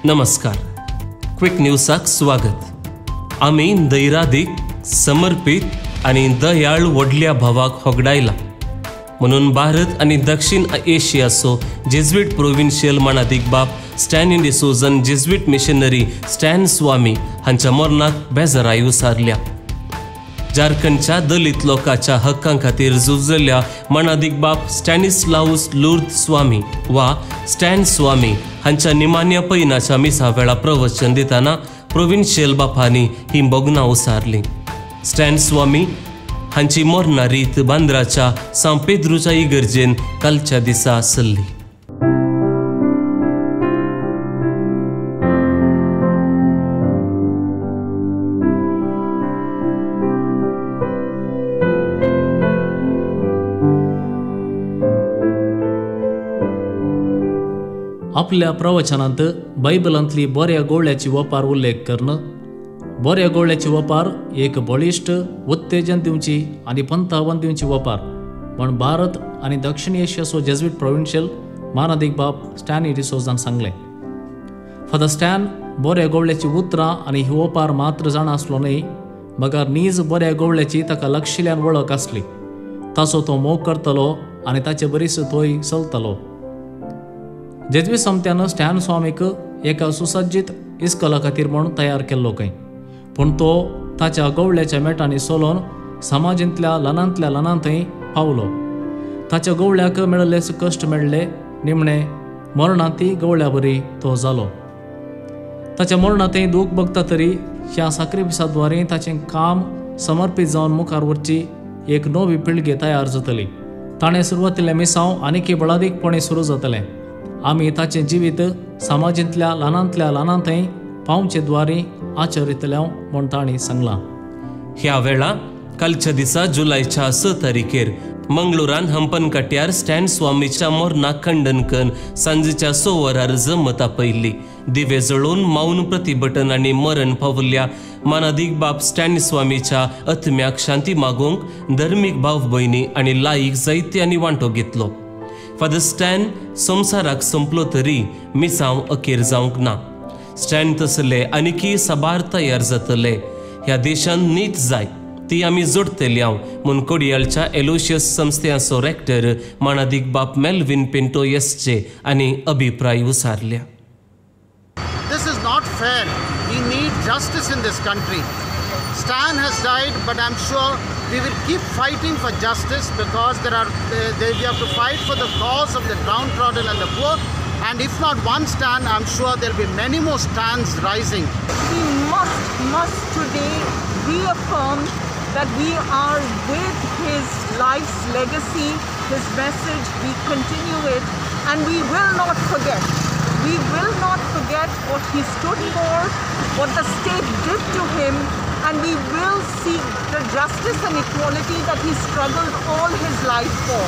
नमस्कार, क्विक न्यूजाक स्वागत. आमी दैरादीक समर्पित आनी दयाळ व्हडल्या भावाक होगडायला म्हणून भारत आनी दक्षिण एशियाचो जेज्विट प्रोविन्शियल मानादीक बाप स्टॅन डिसोजन जेज्विट मिशनरी स्टॅन स्वामी हांच्या मरणाक बेजाराय उसारल्या. झारखंडच्या दलित लोकांच्या हक्कां खातीर झुजलेल्या मानादीक बाप स्टॅनिस्लाउस लुर्द स्वामी वा स्टॅन स्वामी हांच्या निमान्य पैनाच्या मिसा वेळा प्रवचन दितना प्रोविन्शियल बापांनी ही भोगणां उसारली. स्टॅन स्वामी हांची मरणा रीत बांद्राच्या सांत पेद्रूच्या इगर्जेन कालच्या दिसा आसली. आपल्या प्रवचनांत बायबलांतली बऱ्या गोळ्याची वपार उल्लेख करणं, बऱ्या गोळ्याची वपार एक बळिश्ट उत्तेजन दिवची आनी पंथावन दिवची वपार म्हण भारत आनी दक्षिण एशियाचो जेज्विट प्रोविन्शियल मानादीक बाप स्टॅन डिसोजान सांगलें. फादर स्टॅन बऱ्या गोवळ्याची उतरां आनी ही वपार मात्र जाणा आसलो न्हय, मगर नीज बऱ्या गोवळ्याची ताका लक्षिल्यान वळख आसली. ताचो तो मोग करतलो आनी ताचे बरीच तोय चलतलो. जेज्विट समत्यान स्टॅन स्वामीक एका सुसज्जीत इस्कोला खातीर म्हूण तयार केल्लो खंय, पूण तो ताच्या गवळ्याच्या मेटांनी सोलोन समाजांतल्या ल्हानांतल्या ल्हानांतय पावलो. ताच्या गवळ्याक मेळिल्लेच कश्ट मेळ्ळे, निमणे मरणांतय गवळ्या बरी तो जालो. ताच्या मरणांतय दूख भोगता तरी ह्या साक्रिफिसा द्वारे ताचें काम समर्पीत जावन मुखार व्हरची एक नवी पिळगी तयार जातली. ताणें सुरवातील्लें मिसांव आनीकय बळादीकपणी सुरू जातलें. आमी ताचें जिवीत समाजांतल्या ल्हानांतल्या ल्हानांतय पावचे द्वारे आचरितले म्हूण तांणी सांगलां. ह्या वेळा कालच्या दिसा जुलयच्या 6 तारखेर मंगळुरान हंपनकट्यार स्टॅन स्वामीच्या मरणाक खंडन करून सांजेच्या 6 वरार जमत आपयल्ली. दिवे जळोवन मौन प्रतिभटन आनी मरण पावल्ल्या मानादीक बाप स्टॅन स्वामीच्या आत्म्याक शांती मागूंक धर्मीक भाव भयणी आनी लायक जायत्यांनी वांटो घेतलो. फादर स्टॅन संवसाराक संपलो तरी मिसांव अखेर जावंक ना. स्टॅन तसले आनीकय साबार तयार जातले. ह्या देशान नीत जाय ती आमी जोडटले हांव म्हूण कोडियालच्या एलोशियस संस्थेचो रेक्टर मानादीक बाप मेल्विन पिंटो एसचे आनी अभिप्राय उसारल्या. This is not fair. We need justice in this country. Stan has died, but I'm sure we will keep fighting for justice because we have to fight for the cause of the downtrodden and the poor. And if not one Stan, I'm sure there'll be many more Stans rising. We must today reaffirm that we are with his life's legacy, his message. We continue it, and we will not forget. We will not forget what he stood for, what the state did to him, and we will seek the justice and equality that he struggled all his life for.